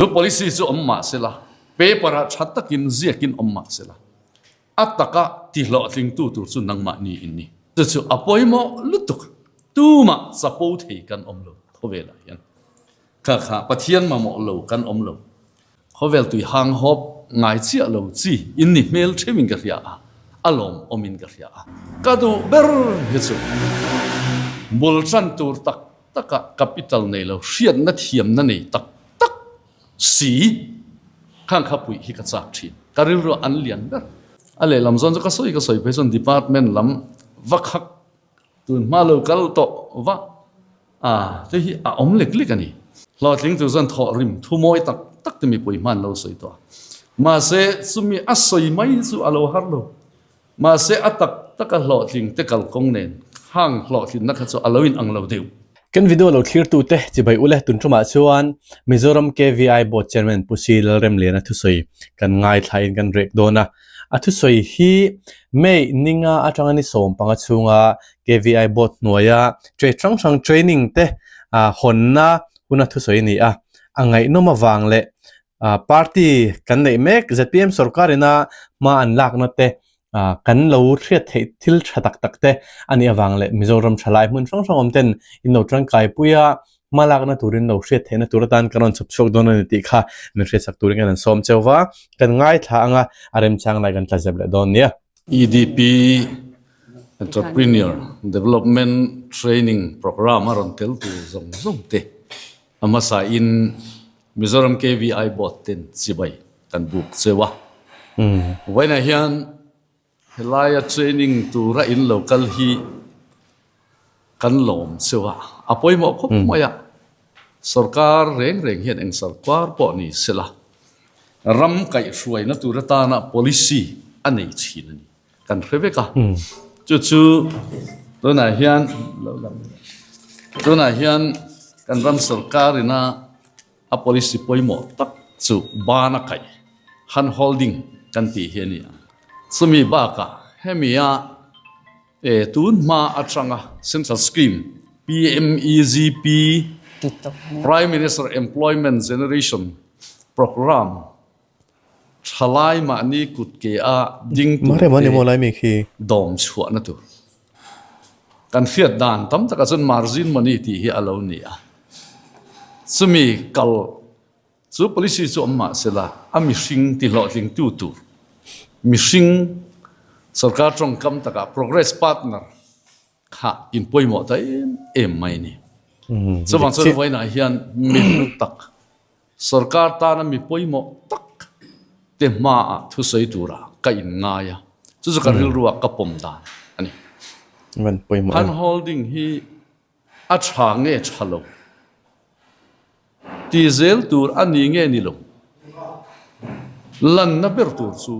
Chu policy chu awm mah sela, paper ah tha takin ziakin awm mah sela, a taka tihlawhtlingtu tur chu nangmahni in ni. Chu chu a pawimawh lutuk, tumah chapo thei kan awm lo khawvelah hian. Kha kha Pathian mamawh lo kan awm lo. Khawvel tui hang hawp ngai chiah lo chi in ni hmel theuhin ka hria a, a lawmawmin ka hria a. Ka duh ber hi chu bul tan tur tak taka capital nei lo, hriatna thiamna nei tak tak si khang kha puih hi ka chak thin. Ka rilru an lian ber. A lehlam zawn chu ka sawi ka sawi phei chuan department lam va khak tun hma lo kal tawh va a te hi a awm lek lek a ni. Hlawhtling tur chuan thawh rim thu mawi tak tak te mipui hman lo sawi tawh a. Mahse chumi a sawi mai chu a lo har lo. Mahse, a tak taka hlawhtling te kalkawng nen hang hlawhtlinna kha chu a lo inang lo deuh. Kan video lo thlirtute chibai ule tun tumah chuan Mizoram KVI Board Chairman Pu Si Lalremliana thusawi kan ngaithlain kan rek dawn a. A thusawi hi May ninga atanga ni 15 chhunga KVI Board hnuaia trade hrang hrang training te hawnna huna thusawi a ni a. A ngaihnawm avang leh Party kan neih mek zpm sorkar ina hma an lakna te kan lo hriat theih thil tha tak tak te a nih avang leh Mizoram thalai hmun hrang hrang awm ten in lo tangkai pui a, hma lakna turin lo hriat theihna tur atan kan rawn chhawp chhuak dawn a ni tih kha min hriatsak turin kan han sawm cheu va, kan ngaithla anga a remchang lai kan tla zep leh dawn nia. EDP, Entrepreneur Development Training Programme a rawn tel tur zawng zawng te A hmasa in Mizoram KVI Board ten chibai kan buk cheu a. Vawiinah hian helaia training tura in lo kal hi kan lawm cheu a, a pawimawh khawp mai a. Sorkar reng reng hian eng sorkar pawh ni sela ram kaihhruaina tur atana policy a nei thin a ni. Kan hre vek a, chu chu tunah hian tunah hian kan ram sorkar ina a policy pawimawh tak chu ban a kaih hand holding kan tih hi a ni a. Chumi bakah hemi a e tun hma atanga central scheme PMEGP Prime Minister Employment Generation Programme Thalai mahni kut ke a ding tur te dawm chhuahna tur. Kan hriat dan tam takah chuan margin money tih hi a lo ni a. Chumi kal chu policy chu awm mah sela a mihring ti hlawhtlingtu tur mihring sorkar tawngkam takah progress partner kha in pawimawh ta em em mai a ni. Chuvang chuan vawiinah hian mi hlu tak Sorkar tana mi pawimawh tak te hmaah thusawi tura ka inngai a, chu chu ka rilruah ka pawm dan a ni. Hand holding hi a tha nge tha lo? Ti zel tur a ni nge ni lo? Lanna ber tur chu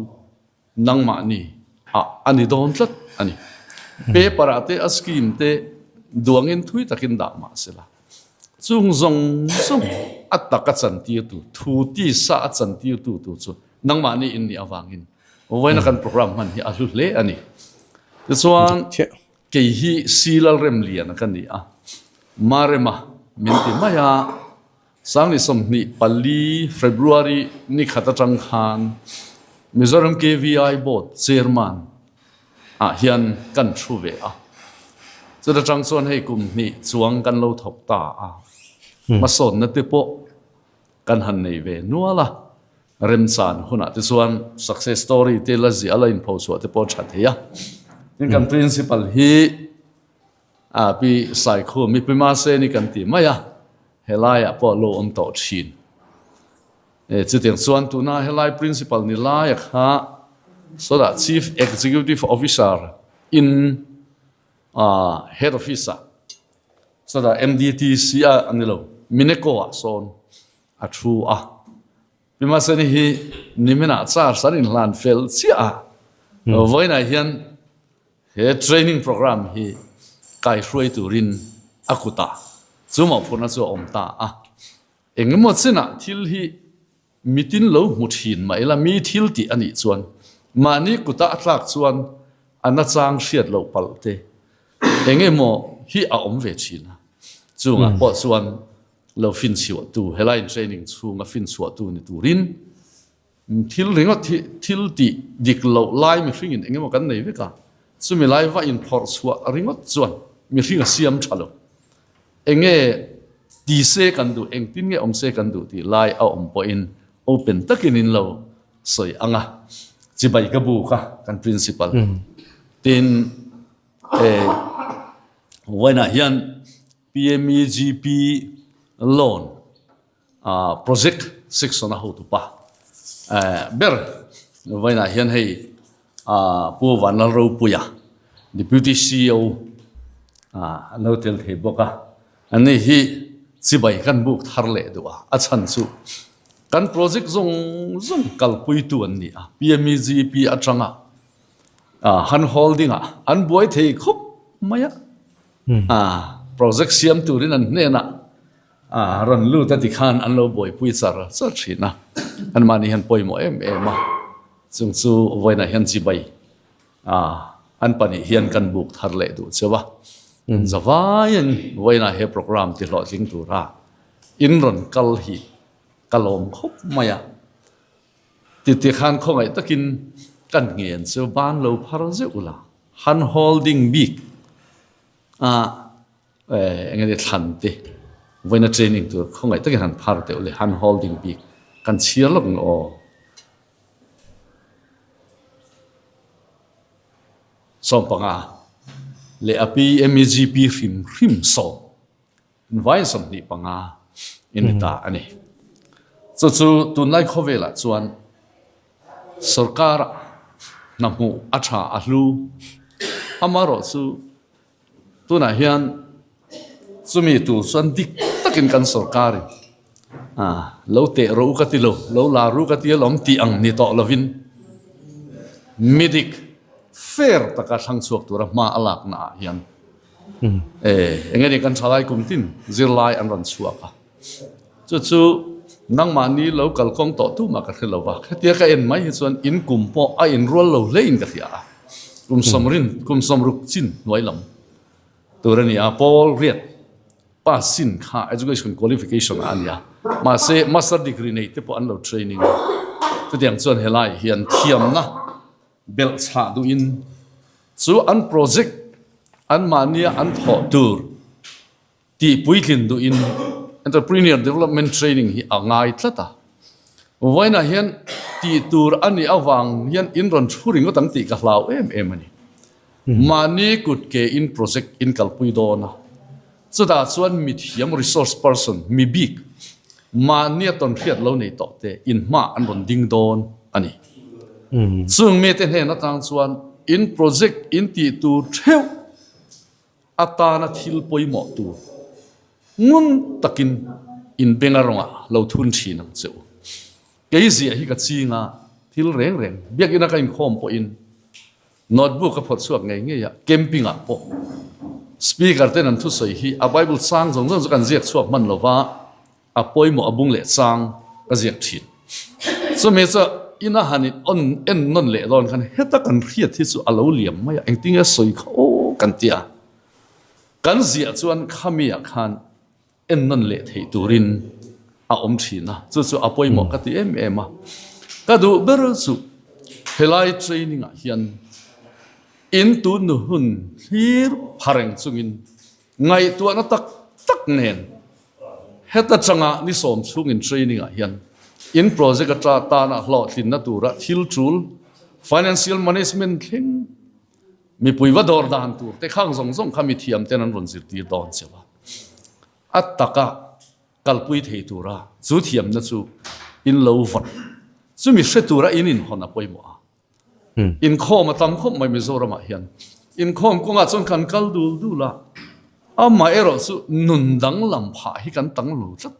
nangmahni ah a ni dawn tlat a ni. Paper ah te a scheme te duangin thui takin dah mah sela, chung zawng zawng a tak a chantir tu, thu tisa a chantir tu tur chu nangmahni in nih avangin vawiina kan program hman hi a hlu hle a ni. Tichuan kei hi Silalremliana ka ni a, Marema min ti mai a, Sangni 24 February ni khat atang khan Mizoram KVI Board Chairman ah hian kan thu ve a. Chuta tang chuan hei kum hnih chuang kan lo thawk ta a. Hmasawnna te pawh kan han nei ve nual a. Remchan hunah te chuan success story te la ziah la inphochhuah te pawh a tha thei a. Tin kan principal hi A pi Saikhum i pi Mahse ni kan ti mai a, helaiah pawh lo awm tawh thin. E, chutiang chuan tuna helai Principal ni laia kha sawtah Chief Executive Officer in a Head Office ah sawtah MDTC a a ni lo, Mineco ah sawn a thu a. Pi Mahse ni hi niminah charge an inhlan fel chiah a, vawiinah hian He training program hi kaihruai turin a kutah chu mawhphurhna chu a awm ta a. Engemaw chinah thil hi mitin lo hmu thin mah ila mi thil tih a nih chuan mahni kuta a tlak chuan a nachang hriat loh palh te engemaw hi a awm ve thin a. Chungah pawh chuan. Lo finchhuahtu, helai in training chhunga finchhuahtu ni turin thil ringawt hi thil tih dik loh lai mihringin eng emaw kan nei vek a, chumi lai va inphawrh chhuah ringawt chuan mihring a siam tha lo. Enge ti se kan duh, engtin nge awm se kan duh tih lai a awm pawhin open takin in lo sawi ang a, chibai ka buk a kan principal tin eh vawiinah hian PMEGP loan project section a hotupa ber vawiinah hian hei Pu Vanlalropuia Deputy CEO an lo tel thei bawk a, ani hi chibai kan buk thar leh duh a, a chhan chu kan project zawng zawng kalpuitu an ni a, PMEGP atanga han holding ah an buai thei khawp mai a. Project siam turin an hnenah rawn lut a tikhan an lo buaipui char char thin a, anmahni hian pawimawh em em a, chung chu vawiinah hian chibai an pahnih hian kan buk thar leh duh cheu a, zavaiin vawiinah he programme ti hlawhtling tura in rawn kal hi ka lawm khawp mai a, titi khan khawngaih takin kan ngen chu ban lo phar zeuh la. Han holding bik a eng nge thlan te vawiina training tur khawngaih takin han phar teuh le han holding bik kan chhiar lawk ang aw. Sawmpanga leh a PMEGP hrim hrim sawm. Vai 25 in ni ta a ni. Chu chu tunlai khawvelah chuan sorkar hna hmuh a tha a hlu. Amaherawh chu tunah hian chumi tur chuan dik takin kan sorkarin lo teh ro ka ti lo, lo la ru ka ti alawm tih ang ni tawh lovin midik fair taka thlang chhuak tura hma a lakna ah hian Eng nge ni kan thalai kum tin zirlai an rawn chhuak a, chu chu nangmahni lo kalkawng tawh tumah ka hre lo va, hetia ka en mai hi chuan in kum pawh a inrual lo hle in ka hria a, kum sawmrin kum sawmruk chin hnuai lam tur a ni a, Paul riat pass chin kha education qualification ah a ni a, mahse master degree nei te pawh an lo training a, chutiang chuan helai hian thiamna Belh chhah duhin chu an project anmahnia an thawh tur tih puitlin duhin Entrepreneur Development Training hi a ngai tlat a. Vawiinah hian tih tur a nih avang hian in rawn thu ringawt ang tih ka hlau em em a ni. Mahni kut ke in project in kalpui dawn a. Chutah chuan mithiam resource person, mi bik, mahnia tawnhriat lo nei tawh te in hma an rawn ding dawn a ni. Chung mite hnen atang chuan in project in tih tur theuh atana thil pawimawh tur ngun takin in benga rawngah lo thun thin ang che u. Kei ziah hi ka ching a, thil reng reng biakina ka inkhawm pawhin Notebook a phawt chhuak ngei ngei a, camping ah pawh speaker ten an thusawi hi a bible chang zawng zawng chu kan ziak chhuak hman lo va, a pawimawh a bung leh chang ka ziak thin. Chumi chu ina han in on en nawn leh dawn khan heta kan hriat hi chu a lo liam mai a, engtin nge sawi kha aw kan ti a, kan ziah chuan khami ah khan en nawn leh theih turin a awm thin a, chu chu a pawimawh ka ti em em a. Ka duh ber chu helai training ah hian in tun nu hun thlir pha reng chungin ngaihtuahna tak tak nen heta changa ni sawm chhungin training ah hian in project ata tana hlawhtlinna tura thil tul financial management thleng Mipui va dawr dan tur te khang zawng zawng kha mithiam ten an rawn zirtir dawn cheu a, a taka kalpui thei tura chu thiamna chu in lo vawn chumi hre tura in inhawn a pawimawh a. Inkhawm a tam khawp mai Mizoramah hian. Inkhawm kawngah chuan kan kal dul dul a, amaherawh chu nun danglam phah hi kan tang lo tlat.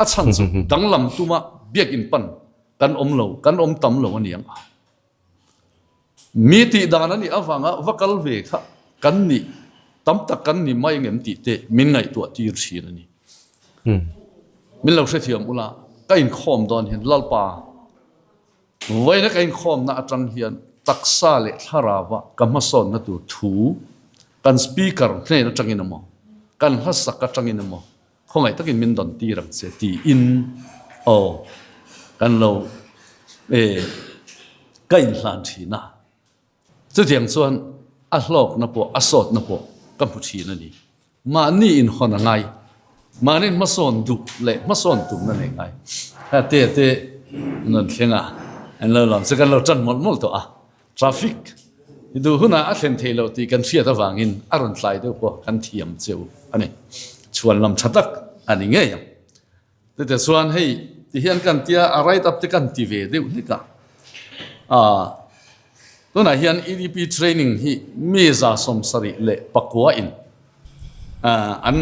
A chhan chu danglam tuma biakin pan kan awm lo, kan awm tam lo a ni ang a. Mi tih dan a nih avanga va kal ve kha kan nih tam tak kan ni mai ngem tih te min ngaihtuah tir thin a ni. Min lo hrethiam ula, ka inkhawm dawn hian Lalpa vawiina ka inkhawmna atang hian taksa leh thlarauva ka hmasawnna tur thu kan speaker hnen atangin emaw, kan hlasak atangin emaw. Khawngaih takin min dawn tir ang che tiin aw kan lo e ka inhlan thin a. Chutiang chuan a hlawkna pawh a sawtna pawh ka hmu thin a ni. Mahni inhawn a ngai, mahni hmasawn duh leh hmasawn tumna nei ngai. Kha te te an rawn thleng a, an lo lawm chu kan lo tan mawlh mawlh tawh a. Traffic hi duh hunah a thlen thei lo tih kan hriat avangin a rawn tlai deuh pawh kan thiam cheu a ni. Chhuan lam tha tak a ni ngei ang. Chutah chuan hei ti hian kan tia a write up te kan ti ve deuh hlek a. Aaa tunah hian EDP training hi mi 174 in an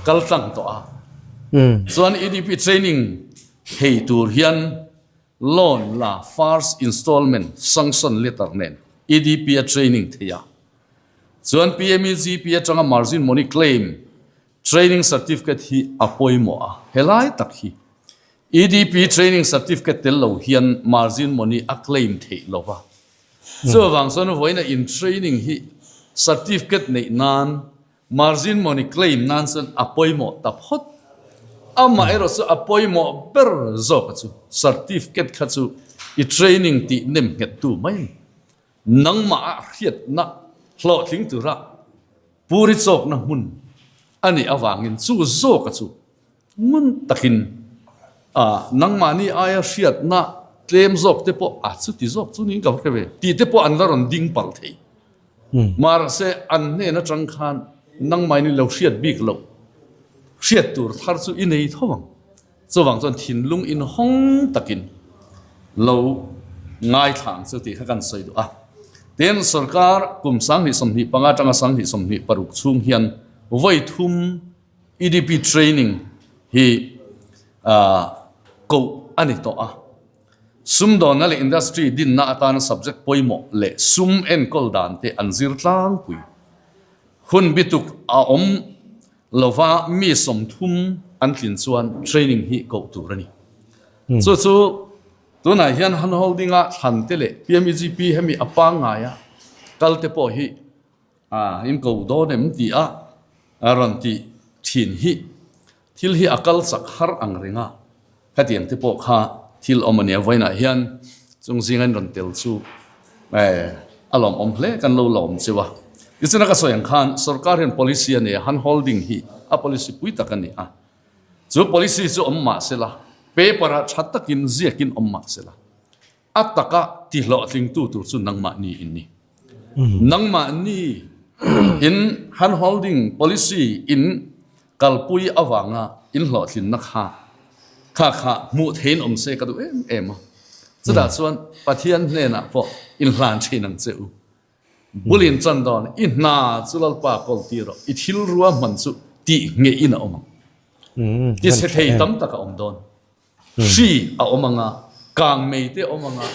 kal tlang tawh a. Chuan EDP training thei tur hian loan la first installment sanction letter nen EDP a training thei a. Chuan PMEGP atanga margin money claim Training certificate hi a pawimawh a, helai tak hi EDP training certificate tel lo hian margin money a claim theih lo va. Chuvang chuan vawiina in training hi certificate neih nan margin money claim nan chuan a pawimawh ta phawt. Amaherawh chu a pawimawh ber zawk chu certificate kha chu i training tih nem nghet tu mai a ni. Nangmah ah hriatna hlawhtling tura puri chawkna hmun a nih avangin chu zawka chu ngun takin nangmahni aia hriatna tlem zawk te pawh a chuti zawk chu niin ka va hre ve tih te pawh an la rawn ding palh thei. Mahse an hnen atang khan nangmahni lo hriat bik loh hriat tur thar chu i nei tho ang. Chuvang chuan thinlung inhawng takin lo ngaithla ang chu tih kha kan sawi duh a. Tin, sorkar kum 2025 atanga 2026 chhung hian vawi thum EDP training hi koh a ni tawh a. Sumdawnna leh industry dinna atana subject pawimawh leh sum enkawl dan te an zir tlangpui. Hun bituk a awm Lova mi 30 an tlin chuan training hi koh tur a ni. Chu chu tunah hian hand holding a thlan te leh PMEGP hemi a pangngai a kal te pawh hi in ko dawn em tih a rawn tih thin hi thil hi a kal chak har ang reng a. Khatiang te pawh kha thil awm a nia, vawiinah hian chung zinga in rawn tel chu a lawmawm hle kan lo lawm cheu a. Tichuan a ka sawi ang khan sorkar hian policy a nei a, hand holding hi a policy pui tak a ni a. Chu policy chu awm mah sela, paper ah tha takin ziakin awm mah sela, A taka ti hlawhtlingtu tur chu nangmahni in ni. Nangmahni in hand holding policy in kalpui avanga in hlawhtlinna kha kha kha hmuh theiin awm se ka duh em em a. Chutah chuan Pathian hnenah pawh in hlan thin ang che u. Bul in chan dawn i hna chu Lalpa kawl tir rawh, i thil ruahman chu tih ngeihin a awm ang. Ti chhe thei tam tak a awm dawn. Hri a awm ang a, kangmei te a awm ang a,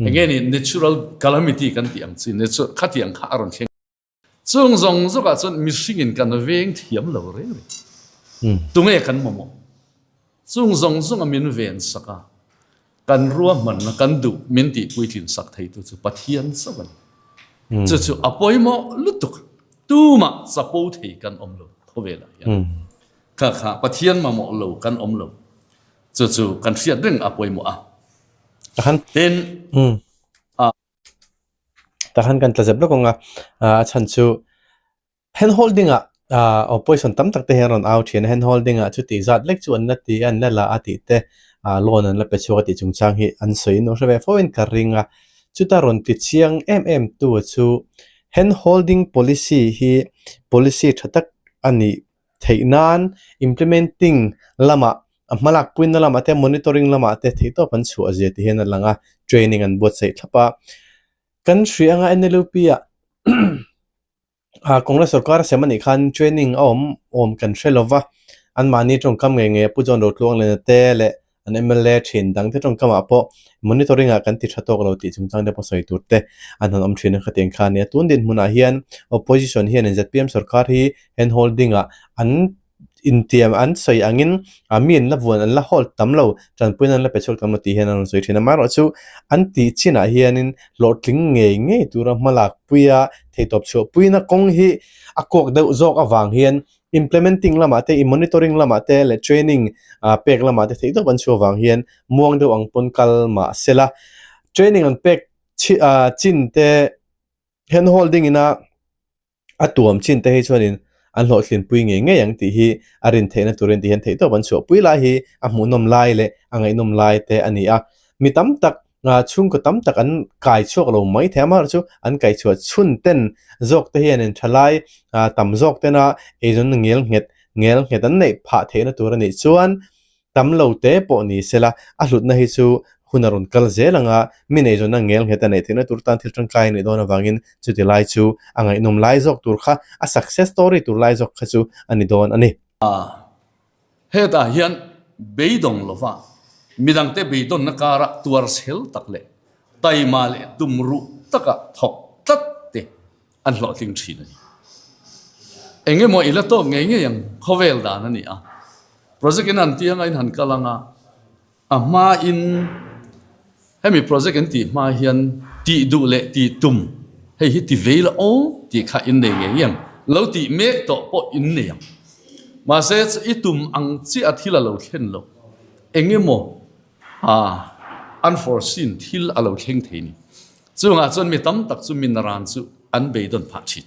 enge ni natural calamity kan tih ang chi, natural khatiang kha a rawn thleng. Chung zawng zawkah chuan mihringin kan veng thiam lo reng reng. Tunge kan mamawh? Chung zawng zawnga min ven sak a, kan ruahmanna kan duh min tih puitlin sak theitu chu Pathian chauh a ni. Chu chu a pawimawh lutuk. Tumah chapo thei kan awm lo khawvelah hian. Kha kha Pathian mamawh lo kan awm lo. Chu chu kan hriat reng a pawimawh a. Tahan. Tin. A. Tahan kan tla zep lawk ang a. A chhan chu hand holding ah opposition tam tak te hian rawn au thin a. Hand holding ah chuti zat lek chu an la ti a, an la la a tih te loan an la pe chhuak a tih chungchang hi an sawi in hre ve fo in ka ring a. Chuta rawn ti chiang em em tu chu hand holding policy hi policy tha tak a nih theih nan implementing lamah a hmalak puina lamah te monitoring lamah te theihtawp an chhuah zia ti hian a lang a training an buatsaih thlap a kan hria anga N_L_U_P ah ah Congress sorkar a sem anih khan training a awm awm kan hre lova anmahni tawngkam ngei ngei a Pu John Rotluanglena te leh an mla thin dang te tawngkamah pawh monitoring ah kan ti tha tawk lo tih chungchang te pawh sawi tur te an han awm thin a khatiang kha a nia. Tun dinhmunah hian opposition hian in zpm sorkar hi hand holding ah an intiam an sawi angin ah mi an la vuan an la hold tam lo tanpuina an la pe chhuak tam lo tih hian an rawn sawi thin a. Amaherawh chu an tih chinah hianin hlawhtling ngei ngei tura hmalak puia theihtawp chhuahpuina kawng hi a kawk deuh zawk avang hian. Implementing lamah te, i monitoring lamah te leh training pek lamah te theih deuh an chhuah vang hian muang deuh ang pawn kal mah se la. Training an pek chin te hand holding ina a tuam chin te hi chuanin an hlawhtlinpui ngei ngei ang tih hi a rin theihna turin ti hian theihtawp an chhuahpui lai hi a hmuhnawm lai leh a ngaihnawm lai te a ni a. Mi tam tak chhungkaw tam tak an kai chhuak lo mai thei a, amaherawhchu an kai chhuah chhun ten zawk te hianin thalai tam zawk tena eizawnna ngel nghet ngel nghet an neih phah theihna tur a nih chuan Tam lo te pawh ni sela, a hlutna hi chu hun a rawn kal zel ang a, mi neizawnna ngel nghet a neih theihna tur tan thil tangkai a nih dawn avangin chuti lai chu a ngaihnawm lai zawk tur kha, a success story tur lai zawk kha chu a ni dawn a ni. A, hetah hian beidawng lova midangte beidawnna kara tuar chhel tak leh taima leh tumruh taka thawk tlat te an hlawhtling thin a ni. Eng emaw i la tawk ngei ngei ang khawvel dan a ni a. Project in an tih anga in han kal anga a hma in hemi project an tih hma hian tih duh leh tih tum hei hi ti vei la aw tih kha in nei ngei ngei ang. Lo tih mek tawh pawh in nei ang. Mahse i tum ang chiah a thil a lo thlen lo. Eng emaw unforeseen thil a lo thleng thei ni. Chungah chuan mi tam tak chu min ran chu an beidawn phah thin.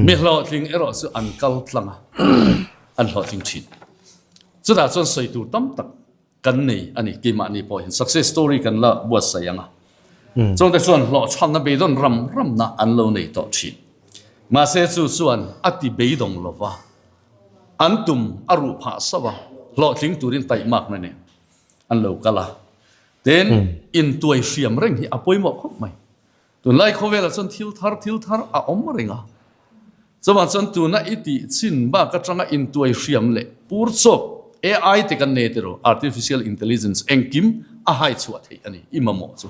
Mi hlawhtling erawh chu an kal tlang a, an hlawhtling thin. Chutah chuan sawi tur tam tak kan nei a ni. Keimahni pawh hian success story kan la buatsaih ang a. Chungte chuan hlawhchhamna beidawn ram ramna an lo nei tawh thin. Mahse chu chuan a ti beidawng lo va, an tum a ruh phah sauh a, hlawhtling turin taihmakna nen an lo kal a. Tin, intuai hriam reng hi a pawimawh khawp mai. Tunlai khawvelah chuan thil thar thil thar a awm reng a. Chuvang chuan tuna i tih chin bak atanga intuai hriam leh pur chawp AI te kan nei tiraw, Artificial Intelligence, engkim a hai chhuah theih a ni, i mamawh chu.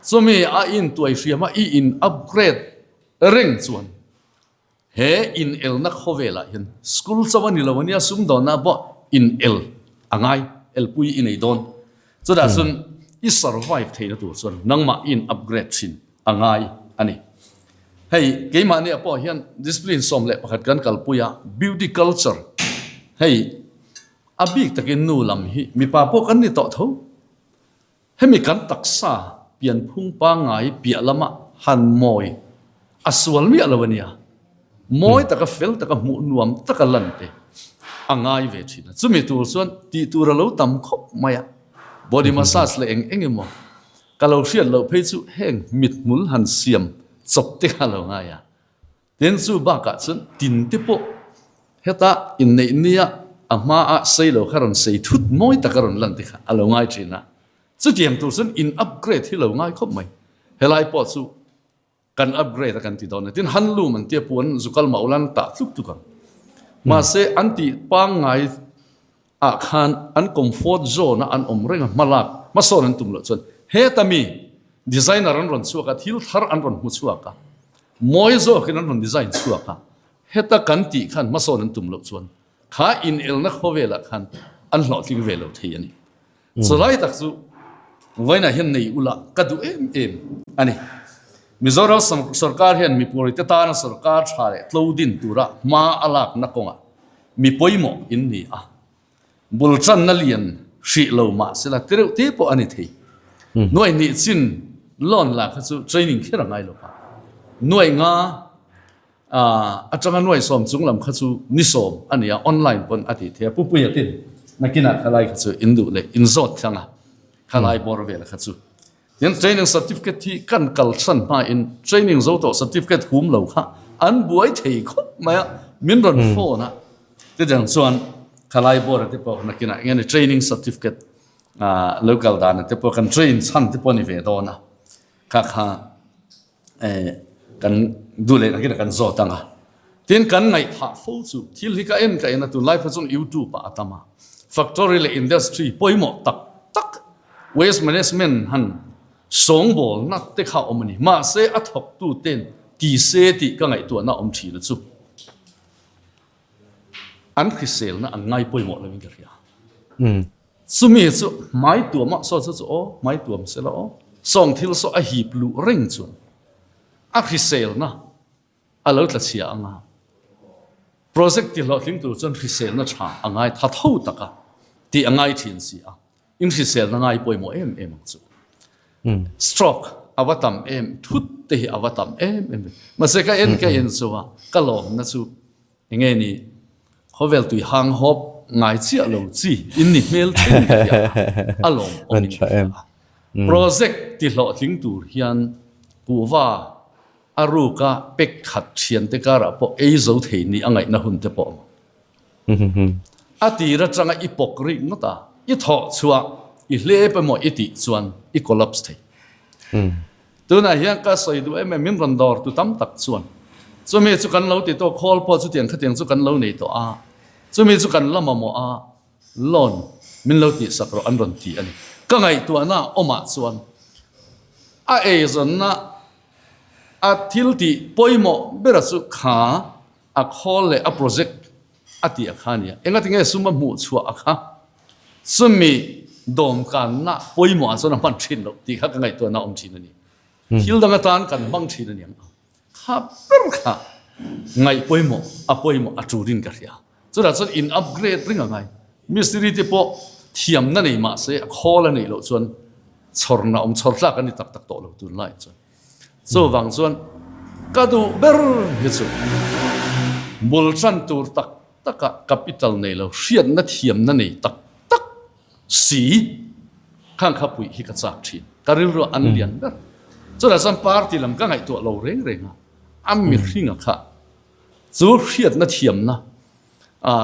Chumi a intuai hriam a, i in upgrade reng chuan He inelna khawvelah hian school chauh a ni lo ania, sumdawnna pawh inel a ngai, elpui i nei dawn. Chutah chuan i survive theihna tur chuan nangmah i in upgrade thin a ngai a ni. Hei keimahniah pawh hian discipline 11 kan kalpui a, beauty culture hei a bik takin nu lam hi mipa pawh kan ni tawh tho. Hemi kan taksa pianphung pangngai piah lama han mawi a sual miah lo a nia. Mawi taka fel taka hmuh nuam taka lan te a ngai ve thin a. Chumi tur chuan tih tur a lo tam khawp mai a. Body massage leh eng eng emaw ka lo hriat loh phei chu heng mithmul han siam chawp te kha a lo ngai a. Tin chu bakah chuan tin te pawh heta inneih nia a hmaa sei lo kha rawn sei thut mawi taka rawn lan te kha a lo ngai thin a. Chutiang tur chuan in upgrade hi lo ngai khawp mai. Helai pawh chu kan upgrade a kan ti dawn a. Tin handloom an tia puan zukal mah ula an tah tluk tluk ang. Mahse an tih pangngai ah khan an comfort zone a an awm reng a, hmalak hmasawn an tum loh chuan heta mi designer an rawn chhuak a, thil thar an rawn hmu chhuak a, mawi zawkin an rawn design chhuak a, heta kan tih khan hmasawn an tum loh chuan kha inelna khawvelah khan an hlawhtling ve lo thei a ni. Chulai tak chu vawiinah hian nei ula ka duh em em a ni. Mizoram sorkar hian mipurite tana sorkar tha leh tlo din tura hma a lakna kawngah Mi pawimawh in ni a, bul tanna lian hrih lo mah sela ti reuh te pawh a ni thei. Nuai nih chin loan lah kha chu training kher a ngai lo va, nuai nga atanga nuai sawm chung lam kha chu ni sawm a ni a, online pawn a tih thei a, Pupuia tin nakinah khalai kha chu in duh leh in zawt thlang a, khalai bawr vel kha chu. Tin, training certificate hi kan kalsan hmain training zo tawh certificate hum lo kha an buai thei khawp mai a, min rawn phone a, chutiang chuan khalai board a te pawh nakinah eng nge training certificate lo kal dan a te pawh kan train chhan te pawh a ni ve dawn a, kha kha kan duh leh nakinah kan zawt ang a. Tin, kan ngaihthah fo chu thil hi ka en ka en a, tunlai phei chuan YouTube ah a tam a, factory leh industry pawimawh tak tak Waste management han sawngbawlna te kha a awm a ni. Mahse, a thawktu ten ti se tih ka ngaihtuahna a awm thin a chu. An hriselna an ngai pawimawh lovin ka hria. Chumi chu hmai tuamah saw chu chu aw, hmai tuam sela aw, sawng thil saw a hip luh reng chuan a hriselna a lo tla chhia ang a. Project ti hlawhtling tur chuan hriselna tha a ngai tha tho tak a tih a ngai thin si a, in hriselna ngai pawimawh em em ang chu. Stroke a va tam em, thut te hi a va tam em em ve. Mahse ka en ka en chu a, ka lawmna chu enge ni khawvel tui hang hawp ngai chiah lo chi in ni hmel thin ka hria a, a lawm awm in ka hria a. Project ti hlawhtling tur hian kuhva A ruka pek khat thiante karah pawh ei zo thei ni a ngaihna hun te pawh a awm. A tir atanga i pawk rih ngawt a, i thawh chhuah, i hlep emaw i tih chuan i collapse thei. Tunah hian ka sawi duh em em, min rawn dawr tu tam tak chuan chumi chu kan lo ti tawh, khawl pawh chutiang khatiang chu kan lo nei tawh a, chumi chu kan la mamawh a, loan min lo tihsak rawh an rawn ti a ni. Ka ngaihtuahna awmah chuan a eizawnna A thil tih pawimawh bera chu kha a khawl leh a project a tih a kha a nia. Engati nge sum a hmuh chhuah a kha chumi dawmkanna pawimawh ah chuan a hman thin loh tih kha ka ngaihtuahna a awm thin a ni. Thil dang atan kan hmang thin a niang a. Kha ber kha ngaih pawimawh a pawimawh a tulin ka hria. Chutah chuan in upgrade reng a ngai. Mistiri te pawh thiamna nei mah se a khawl a neih loh chuan chhawrna awm chhawr tlak a ni tak tak tawh lo tunlai chuan. Chuvang chuan ka duh ber hi chu bul tan tur tak taka capital nei lo hriatna thiamna nei tak tak si khang kha puih hi ka chak thin. Ka rilru an lian ber. Chutah chuan party lam ka ngaihtuah lo reng reng a, a mihringa kha Chu hriatna thiamna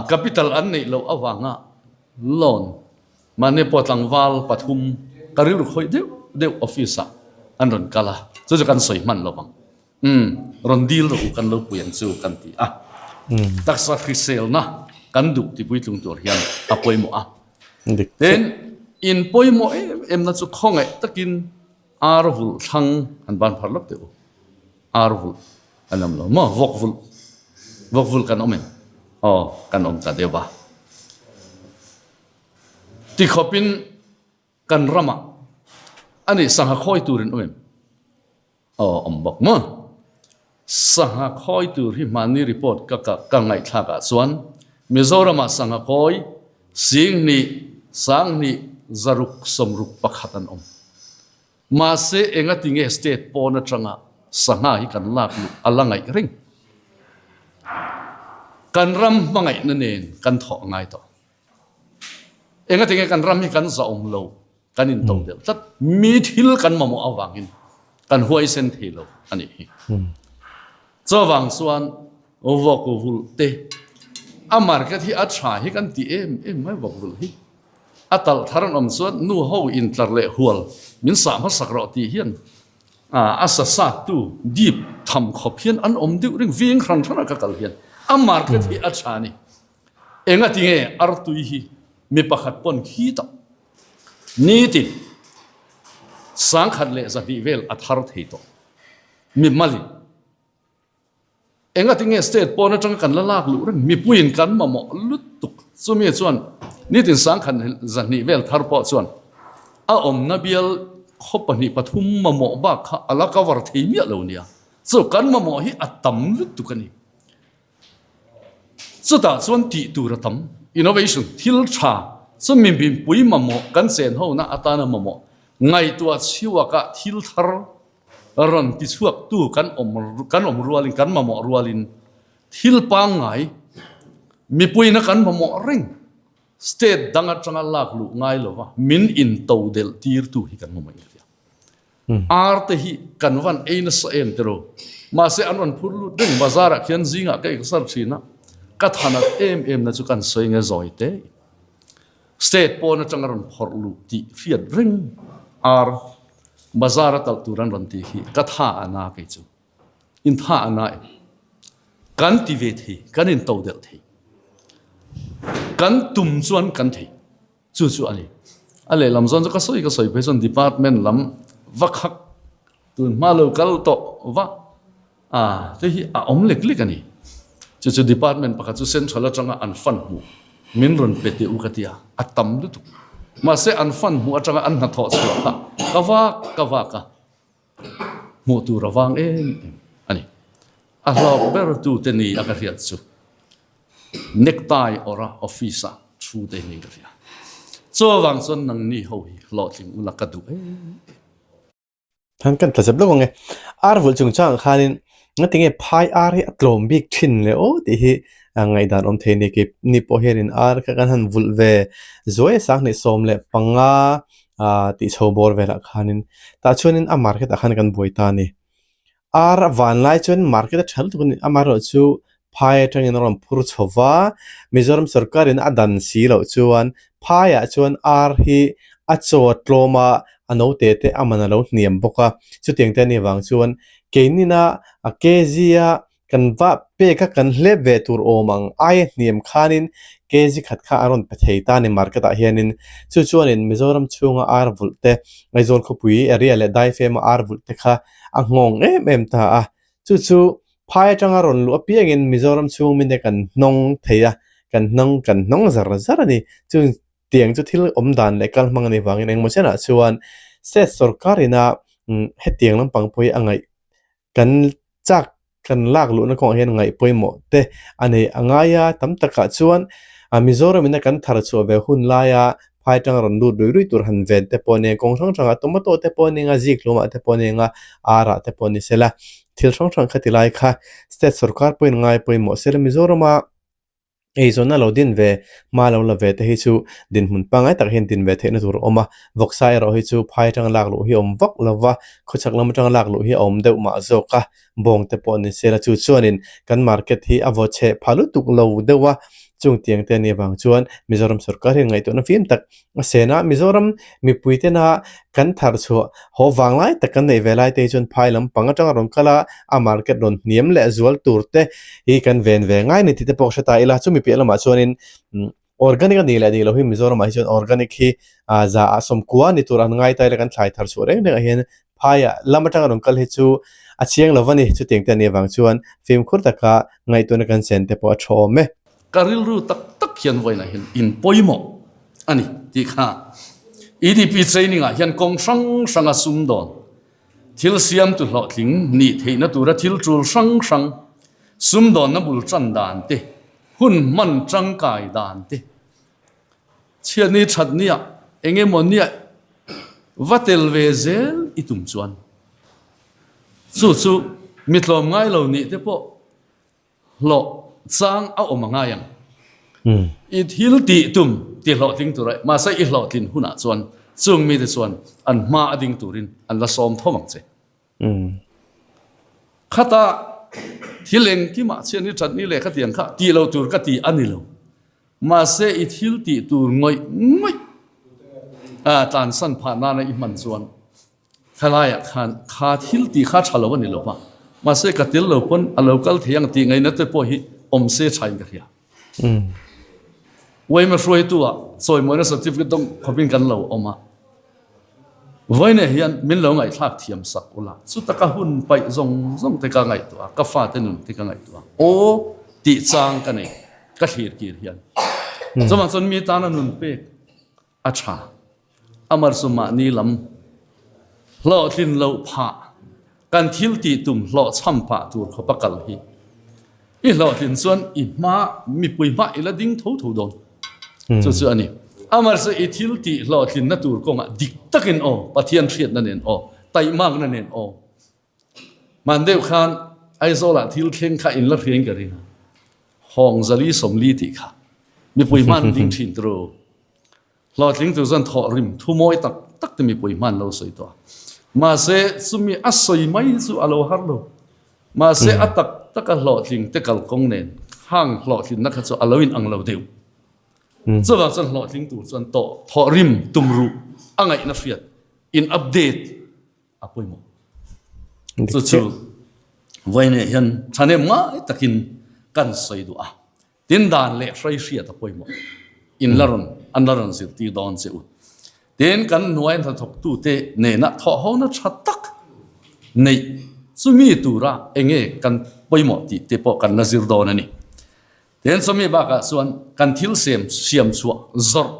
capital an neih loh avanga loan mahni pawh tlangval pathum ka rilru khawih deuh deuh office ah an rawn kal a, chu chu kan sawi hman lo vang. Umm rawn dil rawh u kan lo pui ang chu kan ti a. Taksa hriselna kan duh ti puitlung tur hian a pawimawh a. Tin, in pawimawh em em na chu khawngaih takin ar vulh thlang an ban phar lawk teh u. Ar vulh kan awm lo maw? Vawk vulh, vawk vulh kan awm em? Aw, kan awm ta deuh a. Tikhawpin kan ramah a nih sangha khawi tur in awm em? Aw, awm bawk maw? Sangha khawi tur hi hmanni report ka ka ngaihthlak ah chuan Mizoramah sangha khawi 10,000, 10,000, 600, 61 an awm. Mahse engati nge state pawn atanga sangha hi kan lak luh a la ngaih reng? Kan ram hmangaihna nen kan thawh a ngai tawh. Engati nge kan ram hi kan zahawm lo, kan into deuh tlat. Mi thil kan mamawh avangin kan huaisen thei lo a nih hi. Chuvang chuan vawk vulh te a market hi a tha hi kan ti em em mai vawk vulh hi. A talh thar an awm chuan nu ho intlar leh hual min sah hmasak rawh tih hian a sa sat tu dip tham khawp hian an awm deuh ring ving hran hran a ka kal hian a market hi a tha a ni. Engati nge artui hi mi pakhat pawn khi tak nitin 10,000 leh 200 vel a thar thei tawh mi malin. Engati nge state pawn atanga kan la lak luh reng? Mipuiin kan mamawh lutuk. Chumi chuan nitin 10,000 200 vel thar pawh chuan a awmna bial khaw pahnih pathum mamawh bak kha a la cover thei miah lo nia. Chu kan mamawh hi a tam lutuk a ni. Chutah chuan tih tur a tam. Innovation, thil tha, chumi mipui mamawh kan chen hona atana mamawh ngaihtuah chhiuaka thil thar Rawn ti chhuaktu kan awm kan awm rualin kan mamawh rualin thil pangngai mipuina kan mamawh reng state dang atanga lak luh ngai lova min into delh tirtu hi kan mamawh in hria. Ar te hi kan van ei nasa em tiraw mahse an rawn phur lut reng bazar ah khian zingah ka exer thin a ka thanat em em na chu kan sawi nge zawi te State pawn atanga rawn phawrh luh tih hriat reng ar bazar a talh tur an rawn tih hi ka tha a na kei chu. In tha a na em? Kan ti ve thei, kan in to delh thei. Kan tum chuan kan thei. Chu chu a ni. A lehlam zawn chu ka sawi ka sawi phei chuan department lam va khak tun hma lo kal tawh va A, te hi a awm lek lek a ni. Chu chu department pakhat chu central atanga an fund hmuh min rawn pe teh u ka ti a, a tam lutuk. Mahse an fund hmuh atanga an hnathawh chhuah kha ka vak ka vak a, hmuh tur a vang em em a ni. A hlawk ber tu te ni a ka hriat chu. Necktie awrh a office ah thu te niin ka hria. Chuvang chuan nangni ho hi hlawhtling ula ka duh em em. Han kan tla zep lawk ang e. Ar vulh chungchangah khanin ngatinge phai ar hi a tlawm bik thin le aw tih hi ngaihdan awm thei a ni. Kei ni pawh hianin ar kha kan han vulh ve zuai a sanghnih 15 tih chho bawr velah khanin tah chuanin a market ah khan kan buai ta a ni. Ar a van lai chuan market a tha lutuk a ni. Amaherawhchu phai atangin a rawn phur chho va, Mizoram sorkarin a dan si loh chuan phaiah chuan ar hi a chaw a tlawm a, a note te a man a lo hniam bawk a. Chutiang te a nih vang chuan keinina a kg a kan va pek a kan hlep ve tur awm ang aia hniam khanin kg khat kha a rawn pe thei ta a ni market ah hianin. Chu chuanin Mizoram chhunga ar vulh te, Aizawl khawpui area leh Daifema ar vulh te kha a nghawng em em ta a, chu chu phai atanga rawn luh apiangin Mizoram chhung mite kan hnawng thei a, kan hnawng kan hnawng zar zar a ni. Chu tiang chu thil awm dan leh kal hmang a nih vangin engemaw chenah chuan state sorkar ina hetiang lampang pawh hi a ngaih kan chak kan lak luhna kawngah hian ngaih pawimawh te a nei a ngai a, tam takah chuan Mizoram ina kan thar chhuah ve hun laia phai tang rawn lut rui rui tur han ven te pawh a nia, kawng hrang hrangah tomato te pawh a nia, zikhlumah te pawh a nia, arah te pawh a ni sela, thil hrang hrang kha ti lai kha state sorkar pawhin ngai pawimawh sela Mizorama Eizawnna lo din ve, hma lo la ve te hi chu dinhmun pangngai tak hian din ve theihna tur a awm a, vawksa erawh hi chu phai atanga lak luh hi a awm vak lo va, khawchhak lam atanga lak luh hi a awm deuh mah zawk a, bawng te pawh ni sela chu chuanin kan market hi a vaw chhe pha lutuk lo deuh a, chung tiang te a nih avang chuan Mizoram sorkar hian ngaihtuahna fim tak A sena Mizoram mipui tena kan thar chhuah haw vang lai tak kan neih ve lai te hi chuan phai lampang atanga rawn kal a, a market rawn hniam leh zual tur te hi kan ven ve ngai a ni tih te pawh ka hre ta ila. Chumi piah lamah chuanin organic a nih leh nih loh hi Mizoramah hi chuan organic hi za ah sawmkua ni tur an ngai ta ila kan thlai thar chhuah reng rengah hian phaiah lam atanga rawn kal hi chu a chiang lo va ni. Chutiang te a nih avang chuan fimkhur taka ngaihtuahna kan chen te pawh a tha awm e. Ka rilru tak tak hian vawiinah hian in pawimawh a ni tih kha EDP training ah hian kawng hrang hranga sumdawn thil siamtu hlawhtling nih theihna tura thil tul hrang hrang sumdawnna bul tan dan te, hun hman tangkai dan te, chhiatni thatnia eng emaw nia va tel ve zel i tum chuan chu chu mi tlawm ngai lo nih te pawh Hlawh chang a awm a ngai ang. I thil tih tum ti hlawhtling tur a, mahse i hlawhtlin hunah chuan chung mite chuan an hma a ding turin an la sawm tho ang che. Khata thil engkimah chian i thatni leh khatiang kha tih lo tur ka ti a ni lo. Mahse i thil tih tur ngawih ngawih tlansan phah nana i hman chuan Thalaiah khan kha thil tih kha tha lo a ni lo va, mahse ka tel lo pawn a lo kal thei ang tih ngaihna te pawh hi awm se thain ka hria. Uaima hruaitu ah chawimawina certificate dawng khawpin kan lo awm a, vawiinah hian min lo ngaihthlak thiam sak ula, chutaka hun paih zawng zawng te ka ngaihtuah a, ka fate nun te ka ngaihtuah a, aw tih chang ka nei ka thlir kir hian. Chuvang chuan mi tana nun pek A tha. Amar chu mahni lam hlawhtlin loh phah, kan thil tih tum hlawhchham pah tur khawp a kal hi. I hlawhtlin chuan i hma mipui hma i la ding tho tho dawn. Chu chu a ni. Amar chu i thil tih hlawhtlinna tur kawngah dik takin aw, Pathian hriatna nen aw, taihmakna nen aw. Hman deuh khan Aizawlah thil thleng kha in la hriain ka ring a, Hawng zali sawmli tih kha mipui hman ding thin turu. Hlawhtling tur chuan thawh rim thu mawi tak tak te mipui hman lo sawi tawh a. Mahse chumi a sawi mai chu a lo har lo. Mahse a tak taka hlawhtling te kalkawng nen hang hlawhtlinna kha chu a lo in ang lo deuh. Chuvang chuan hlawhtling tur chuan tawh thawh rim tum ruh a ngaihna hriat in update a pawimawh. Chu chu vawiinah hian thahnem ngai takin kan sawi duh a, tin dan leh hrai hriat a pawimawh. In la rawn an la rawn zirtir dawn che u. Tin kan hnuai hnathawktute nena thawhhona tha tak neih chumi tura enge kan pawimawh tih te pawh kan la zir dawn a ni. Tin chumi bakah chuan kan thil siam siam chhuah zawrh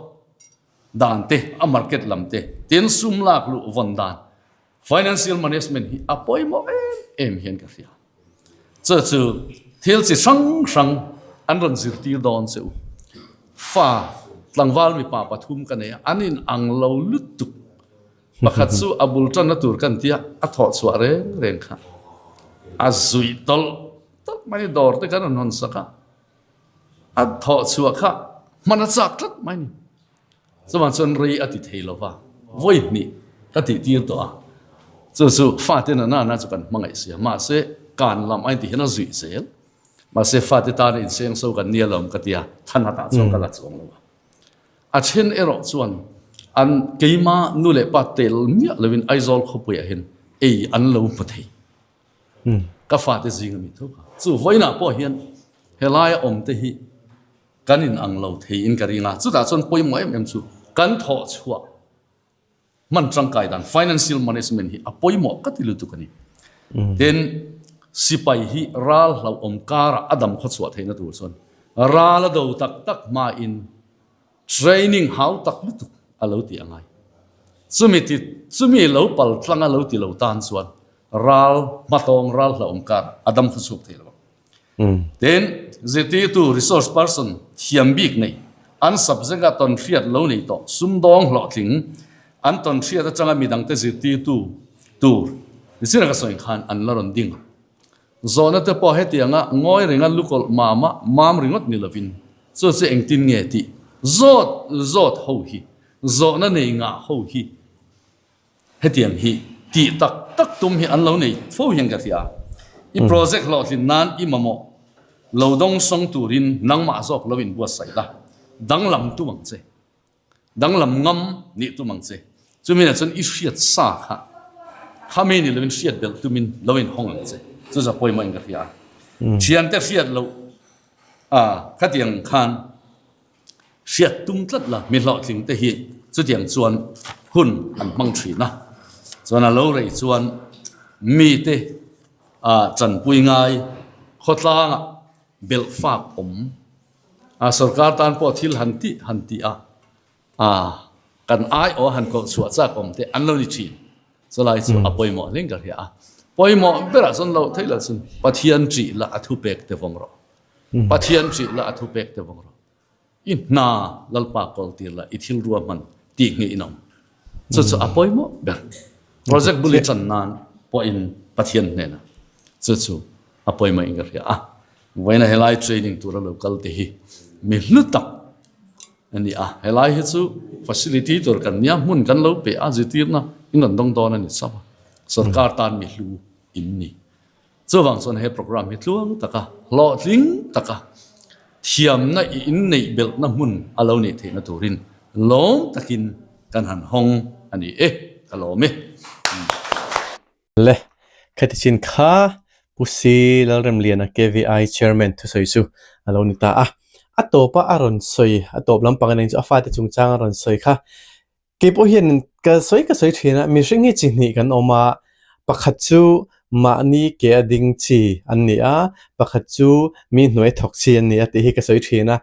dan te, a market lam te, tin sum lak luh vawn dan, financial management hi a pawimawh em em hian ka hria. Chu chu thil chi hrang hrang. an rawn zirtir dawn che u. Fa tlangval mipa pathum ka nei a, an in ang lo lutuk. Pakhat chu a bul tanna tur kan tia a thawh chhuah reng reng kha a zuih tawlh tawlh mai dawr te kan rawn hawn sak a, a thawh chhuah kha hman a chak tlat mai ni. Chuvang chuan rei a ti thei lo va, vawi hnih ka tih tir tawh a, chu chu fate na nana chu kan hmangaih sia, mahse kan lam a intih hian a zuih zel, mahse fate tana inseng so kan nia lawm ka tia, than hatah chuan ka la chuang lo a. A then erawh chuan an keima nu leh pa tel miah loin Aizawl khawpuiah hian ei an lo hmu thei. Ka fate zing a mi tho kha. Chu vawiinah pawh hian helaia awmte hi Kan in ang lo thei in ka ring a, chutah chuan pawimawh em em chu kan thawh chhuah hman tangkai dan financial management hi a pawimawh ka ti lutuk a ni. Tin, sipai hi ral hlauhawm karah a dam khaw chhuah theihna tur chuan ral a do tak tak hmain training hau tak lutuk a lo ti a ngai. Chumi ti chumi lo pal tlang a lo ti lo tan chuan ral hmatawng ral hlauhawm karah a dam khaw chhuak thei lo ang. Tin, zirtirtu, resource person, thiam bik nei, an subject-a tawnhriat lo nei tawh, sumdawng hlawhtling, an tawnhriat atanga midangte zirtirtu tur zira ka sawi khan an la rawn ding a. Zawhna te pawh hetianga ngawi renga lukawlh mama mam ringawt ni lovin chu chu engtin nge tih zawt zawt ho hi, zawhna nei ngah ho hi, Hetiang hi tih tak tak tum hi an lo nei fo hian ka hria. I project hlawhtlin nan i mamawh lo dawng sawng turin nangmah zawk lo inbuatsaih la, danglam tum ang che. Danglam ngam nih tum ang che. Chumi ah chuan i hriat sa kha khami ni loin hriat belh tumin lo inhawng ang che. Chu chu a pawimawh in ka hria. Thiante hriat loh a khatiang khan Hriat tum tlat la, mi hlawhtling te hi chutiang chuan hun an hmang thin a, chuan a lo rei chuan mite chanpui ngai khawtlangah belh fak awm a, sorkar tan pawh thil han tih han tih a, kan aiawh han koh chhuah chak awm te an lo ni thin. Chulai chu a pawimawh hling ka hria a, pawimawh berah chuan loh theih loh chuan Pathian ṭih la a thupek te vawng rawh. Pathian ṭih la a thupek te vawng rawh. I hna Lalpa kawl tir la i thil rua hman tih hnih in awm. Chu chu a pawimawh ber. Project bul i ṭan nan pawhin Pathian hnenah chu chu a pawimawh in ka hria a. Vawiina helai training tura lo kal te hi mi hlu tak a ni a. Helai hi chu facility tur kan nia, hmun kan lo pe a, zirtirna in rawn dawng dawn a ni chauh a. Sorkar tan mi hlu in ni. Chuvang chuan he program hi tluang taka, hlawhtling taka thiamna i inneih belhna hmun a lo nih theihna turin lawm takin kan han hawng a ni e, ka lawm e. Le, khati chin kha Pu C. Lalremliana KVI Chairman thusawi chu a lo ni ta a. A tawpa a rawn sawi, a tawp lampang a eng chu a fate chungchang a rawn sawi kha. Kei pawh hian ka sawi ka sawi thin a, mihring hi chi hnih kan awm a, pakhat chu mahni ke a ding chi an ni a, pakhat chu mi hnuai thawk chi an ni a tih hi ka sawi thin a.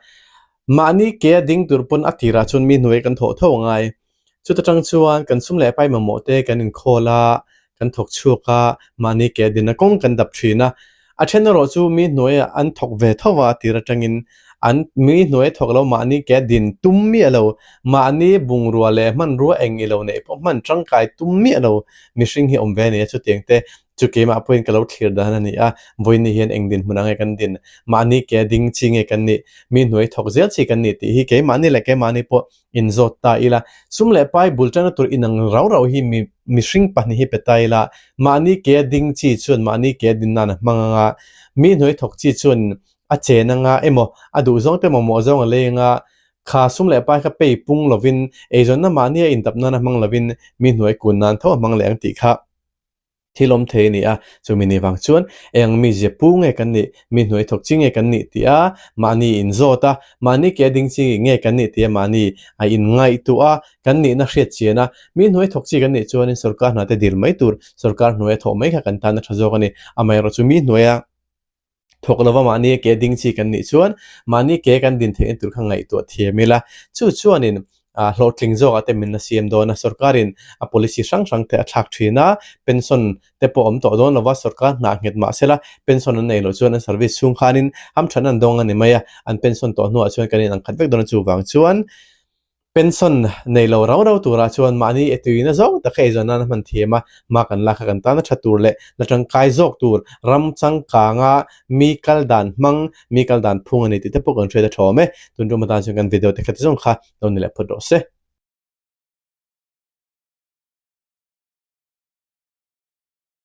Mahni ke a ding tur pawn a tirah chuan mi hnuai kan thawh tho a ngai. Chuta tang chuan kan sum leh pai mamawh te kan inkhawl a, kan thawk chhuak a, mahni ke a dinna kawng kan dap thin a. A then erawh chu mi hnuaiah an thawk ve tho a tir atangin an mi hnuai thawk lo mahni ke a din tum miah lo, mahni bungrua leh hmanrua eng i lo neih pawh hman tangkai tum miah lo mihring hi awm ve a ni a chutiang te chu keimah pawhin ka lo thlir dan a ni a, vawiin hian eng dinhmun ang nge kan din, mahni ke a ding chi nge kan nih, mi hnuai thawk zel chi kan nih tih hi keimahni leh keimahni pawh inzawt ta ila, sum leh pai bul tana tur inang rau rau hi mi mihring pahnih hi pe ta ila, mahni ke a ding chi chuan mahni ke a din nan a hmang anga, mi hnuai thawk chi chuan a chen anga emaw a duh zawng te mamawh zawng a lei anga, kha sum leh pai kha pei pung lovin eizawnna mahni a intap nan a hmang lovin mi hnuai kun nan tho a hmang leh ang tih kha. Thil awm thei a ni a, chumi ni vang chuan eng mizia pu nge kan nih, mi hnuai thawk chi nge kan nih tih a mahni inzawt a, mahni ke a ding chi nge kan nih tih a mahni a inngaihtuah a, kan nihna hriat chian a, mi hnuai thawk chi kan nih chuanin sorkar hna te dil mai tur, sorkar hnuaia thawh mai kha kan tan a tha zawk a ni. Amaherawhchu mi hnuaia. Thawk lova mahni ke ding chi kan nih chuan mahni ke kan din theihna tur kha ngaihtuah thiam ila. Chu chuanin. Hlawhtling zawkah te min la siam dawn a, sorkarin a policy hrang hrang te a thlak thin a, pension te pawh awm tawh dawn lova, sorkar hnah nghet mah sela pension an nei loh chuan an service chhung khanin hamthan an dawng a ni mai a, an pension tawh hnuah chuan kan inang khat vek dawn a, chuvang chuan pension nei lo rau rau turah chuan mahni e tuina zawng tak kha eizawn nan a hman thiam a, hma kan lak kha kan tan a tha tur leh la tangkai zawk tur ram changkanga mi kal dan hmang mi kal dan phung a ni tih te pawh kan hriat a tha awm e, tun tum atan chuan kan video te kha ti zawng kha lo ni leh phawt rawh se.